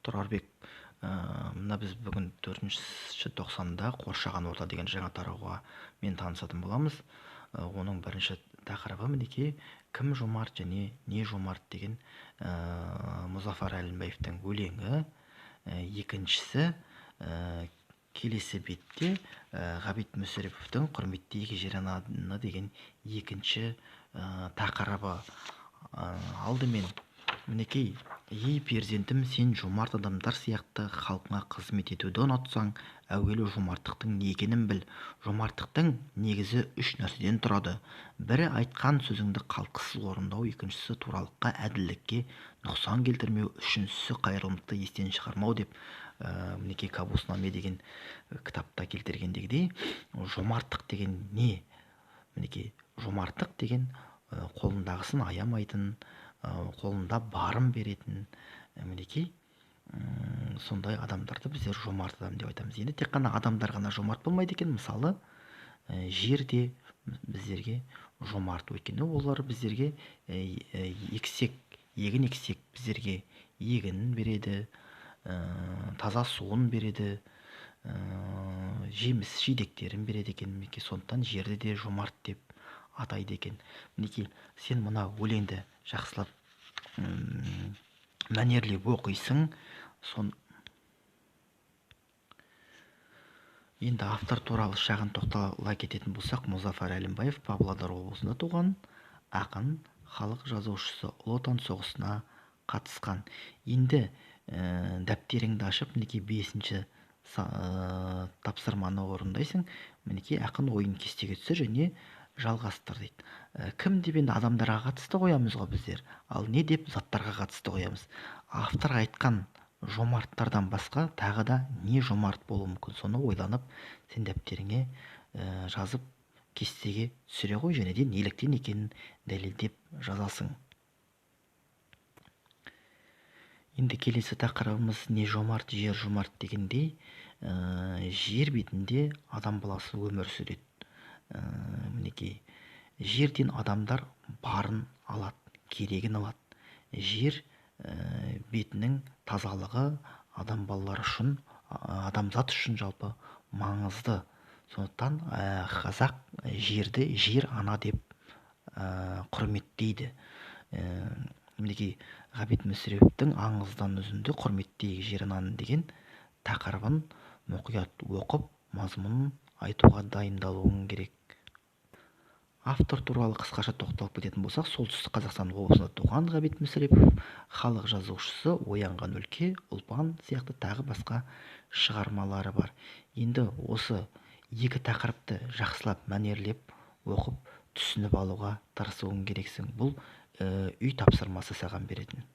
Тұрарбек, мына біз бүгін 4-ші тоқсанда қоршаған орта деген жаңа тарауға мен танысатын боламыз. Оның бірінші тақырыбы мінекей кім жомарт және не жомарт деген Мұзафар Әлімбаевтың өлеңі. Екіншісі келесі бетте Ғабит Мүсіреповтің құрметтейік жер ананы деген екінші тақырыбы. Алдымен мінекей, ей перзентім, сен жомарт адамдар сияқты халқыңа қызмет етуді ұнатсаң, әуелі жомарттықтың не екенін біл. Жомарттықтың негізі үш нәрседен тұрады. Бірі, айтқан сөзіңді қалтқысыз орындау, екіншісі, туралыққа, әділдікке нұқсан келтірмеу, үшіншісі, қайырымдылықты естен шығармау деп мінекей Кабуснаме деген кітапта келтіргендегідей, жомарттық деген не? Мінекей, жомарттық деген қолындағысын аямайтын, қолында барын беретін, мінекей сондай адамдарды біздер жомарт адам деп айтамыз. Енді тек қана адамдар ғана жомарт болмайды екен. Мысалы, жер де біздерге жомарт, өйткені олар біздерге ексек, егін ексек біздерге егінін береді, таза суын береді, жеміс жидектерін береді екен. Мінекей, сондықтан жерді де жомарт деп атайды екен. Мінекей, сен мына өлеңді жақсылап мәнерлеп оқисың. Енді автор туралы шағын тоқтала кететін болсақ, Мұзафар Әлімбаев Павлодар облысында туған ақын, халық жазушысы, Ұлы Отан соғысына қатысқан. Енді дәптеріңді ашып, мінекей 5-ші тапсырманы орындайсың. Мінекей, ақын ойын кестеге түсір және жалғастыр дейді. Кім деп енді адамдарға қатысты қоямыз ғой біздер, ал не деп заттарға қатысты қоямыз. Автор айтқан жомарттардан басқа тағы да не жомарт болуы мүмкін, соны ойланып сен дәптеріңе жазып кестеге түсіре қой және де неліктен екенін дәлелдеп жазасың. Енді келесі тақырыбымыз не жомарт, жер жомарт дегендей, жер бетінде адам баласы өмір сүреді. Мінекей, жерден адамдар барын алады, керегін алады. Жер бетінің тазалығы адам балалары үшін, адамзат үшін жалпы маңызды. Сондықтан қазақ жерді жер ана деп құрметтейді. Мінекей, Ғабит Мүсіреповтің аңыздан үзінді құрметтейік жер ананы деген тақырыбын мұқият оқып, мазмұнын айтуға дайындалуың керек. Автор туралы қысқаша тоқталып кететін болсақ, Солтүстік Қазақстан облысында туған Ғабит Мүсірепов халық жазушысы, Оянған өлке, Ұлпан сияқты тағы басқа шығармалары бар. Енді осы екі тақырыпты жақсылап мәнерлеп оқып, түсініп алуға тырысуың керексің. Бұл үй тапсырмасы саған беретін.